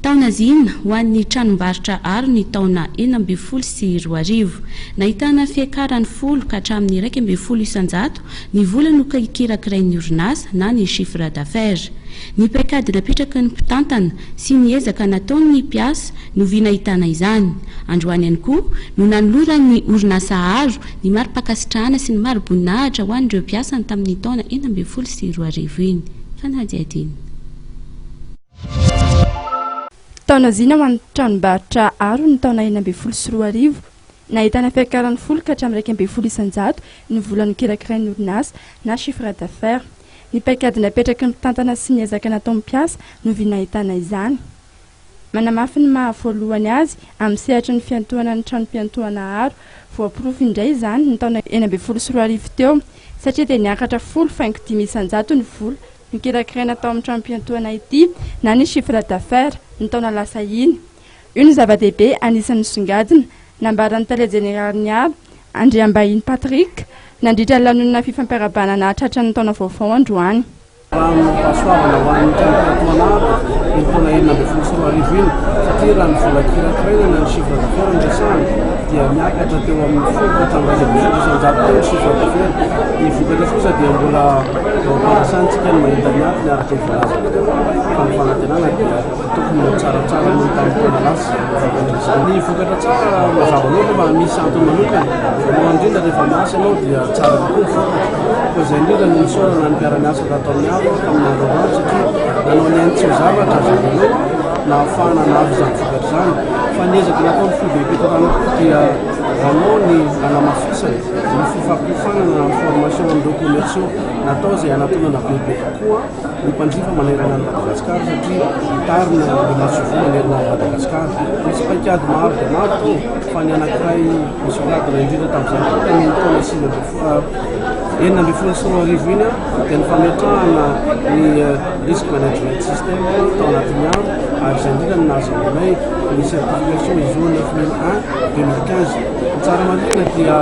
Taona zina ho an'ny tranombarotra Aro ny taona 2016. Nahitana fiakarany 10 ka hatramin'ny 11% ny vola nokirakirain'ny orinasa na ny chiffre d'affaires. Ny paikady napetraky ny mpitantana sy ny ezaka nataon'ny mpiasa no vy nahitana izany. Androany ihany koa no nanoloran'ny orinasa Aro ny mari-pankasitrahana sy ny mari-boninahitra ho an'ireo mpiasany tamin'ny taona 2016 iny. Fanadihadiana. Taona zina ho an'ny tranombarotra Aro ny taona 2016. Nahitana fiakaran'ny 10 ka hatramin'ny 11% ny vola nokirakirain'ny orinasa na chiffre d'affaires. Ny paikady napetraky ny mpitantana sy ny ezaka nataon'ny mpiasa no vy nahitana izany. Manamafy ny maha voalohany azy amin'ny sehatry ny fiantohana ny tranom-piantohana Aro. Voaporofo indray izany ny taona 2016 teo satria dia niakatra 10,5% ny vola nokirakiraina tao amin'ny tranom-piantohana ity na ny chiffre d'affaires ny taona lasa iny. Io no zava-dehibe anisan'ny nisongadina, nambaran'ny tale jeneralin'ny Aro, Andriambahiny Patrick, nandritra ny lanonana fifampiarahabana nahatratra ny taona vaovao androany. Raha ny fahasoavana ho an'ny tranom-piantohana Aro iny taona 2016 iny, satria raha ny vola kirakiraina na ny chiffre d'affaires no resahana dia niakatra teo amin'ny 10 ka hatramin'ny 11% teo ny chiffre d'affaires. Ny vokatra kosa dia mbola eo am-pandrasantsika ny mahita ny antony araka ny voalazako teo fa ny fanantenana dia tokony ho tsaratsara noho ny tamin'ny taona lasa izany. Ny vokatra tsara mazava loatra fa misy antony manokana. Voalohany indrindra rehefa miasa ianao dia tsara kokoa ny vokatra. Koa izay indrindra no nisaorana ny mpiara-miasa tato amin'ny Aro tamin'ny andro andro satria nanao ny ainy tsy ho zavatra ry zareo nahafahana nahazo izany vokatra izany. Fa ny ezaka nataon'ny foibem-pitondrana koa dia nanao ny nanamafisana ny fifampiofanana na ny formation an'ireo commerciaux. Natao izay hanatonana bebe kokoa ny mpanjifa manerana an'i Madagasikara satria hitarina ny masoivoho manerana an'i Madagasikara. Nisy paikady maro dia maro tao fa ny anankiray nisongadina indrindra tamin'izany koa tamin'iny taona 2016 iny dia ny fametrahana ny risk management system tao anatin'ny Aro ary izay indrindra no nahazahoanay ny certification ISO 9001 2015. Ny tsara marihina dia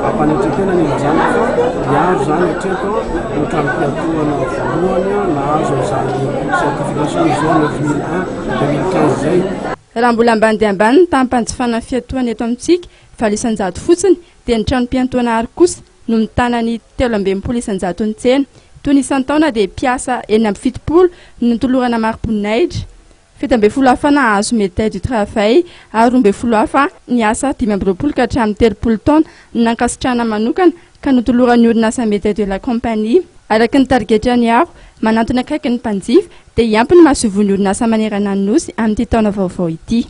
ampanetren-tena ny ilazana fa ny Aro izany hatreto no trano-piantohana voalohany nahazo an'izany certification ISO 9001 2015 izay. Raha mbola ambany dia ambany ny taham-panjifana ny fiantohana eto amintsika, 8% fotsiny, dia ny tranom-piantohana Aro kosa no mitana ny 63 isan-jaton'ny tsena. Toy ny isan-taona dia mpiasa 76 no notolorana mari-boninahitra, 17 hafa nahazo médaille du travail ary 12 hafa niasa 25 ka hatramin'ny 30 taona no nankasitrahana manokana ka notoloran'ny orinasa médaille de la compagnie. Araka ny tarigetran'ny Aro, manantona akaiky ny mpanjifa, dia hiampy ny masoivohon'ny orinasa manerana ny Nosy amin'ity taona vaovao ity.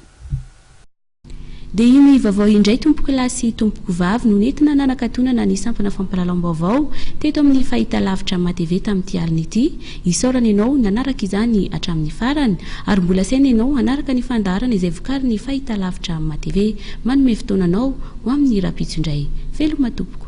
Dia iny vaovao indray tompokolahy sy tompokovavy no nentina nanakatonana ny sampana fampahalalam-baovao teto amin'ny fahitalavitra MATV tamin'ity alina ity. Isaorana ianao nanaraka izany hatramin'ny farany ary mbola asaina ianao hanaraka ny fandaharana izay vokarin'ny fahitalavitra MATV. Manome fotoana anao ho amin'ny rahampitso indray. Veloma tompoko.